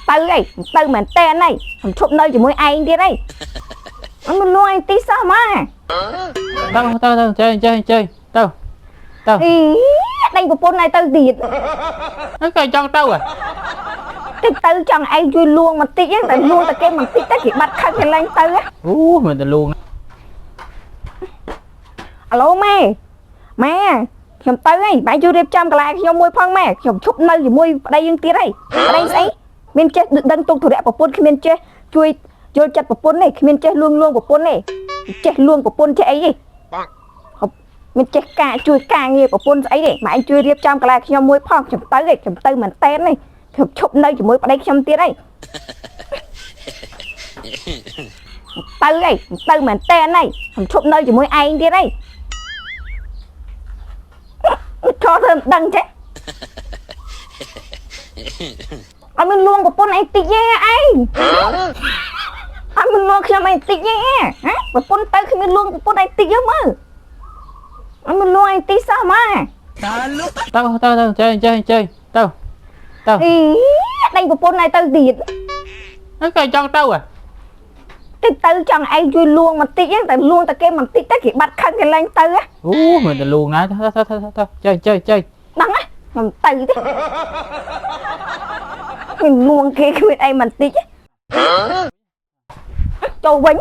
ទៅអីទៅមែនតែនអីខ្ញុំឈប់នៅជាមួយឯងទៀតអីអត់មកលួងឯងទីសោះមក ទៅទៅទៅចេញចេញចេញទៅទៅ អីដេញប្រពន្ធឯងទៅទៀត ហ្នឹងគេចង់ទៅហ៎ តិចទៅចង់ឯងជួយលួងបន្តិចហ្នឹងតែលួងតែគេបន្តិចទៅគេបាត់ខឹងគេលែងទៅហ៎ អូមិនទៅលួង អាឡូម៉ែម៉ែខ្ញុំទៅហើយបែរជួយរៀបចំកន្លែងខ្ញុំមួយផងម៉ែខ្ញុំឈប់នៅជាមួយប្តីយើងទៀតហើយប្តីស្អីមានចេះដឹងទុកធុរៈប្រពន្ធគ្មានចេះជួយយល់ចិត្តប្រពន្ធទេគ្មានចេះលួងលួងប្រពន្ធទេចេះលួងប្រពន្ធចេះអីទេមានចេះការជួយការងារប្រពន្ធស្អីទេម៉ែឯងជួយរៀបចំកន្លែងខ្ញុំមួយផងខ្ញុំទៅហើយខ្ញុំទៅមែនតែនទេខ្ញុំឈប់នៅជាមួយប្តីខ្ញុំទៀតហើយទៅហើយទៅមែនតែនហើយខ្ញុំឈប់នៅជាមួយឯងទៀតហើយ ឈរធ្វើមិនដឹងចេះអត់មានលួងប្រពន្ធឯងតិចទេឯងអត់មានលួងខ្ញុំឯងតិចទេហ៎ប្រពន្ធទៅគ្មានលួងប្រពន្ធឯងតិចទេមើលអត់មានលួងឯងតិចសោះមក ទៅទៅទៅចេញចេញចេញទៅទៅ អីដេញប្រពន្ធឯងទៅទៀត ហ្នឹងគេចង់ទៅហ៎ តិចទៅចង់ឯងជួយលួងបន្តិចហ្នឹងតែលួងតែគេបន្តិចទៅគេបាត់ខឹងគេលែងទៅហ៎ អូមិនទៅលួងណាទៅទៅទៅទៅចេញចេញចេញ ដឹងហ៎ខ្ញុំទៅទេមានលួងគេគ្មានអីបន្តិចចូលវិញ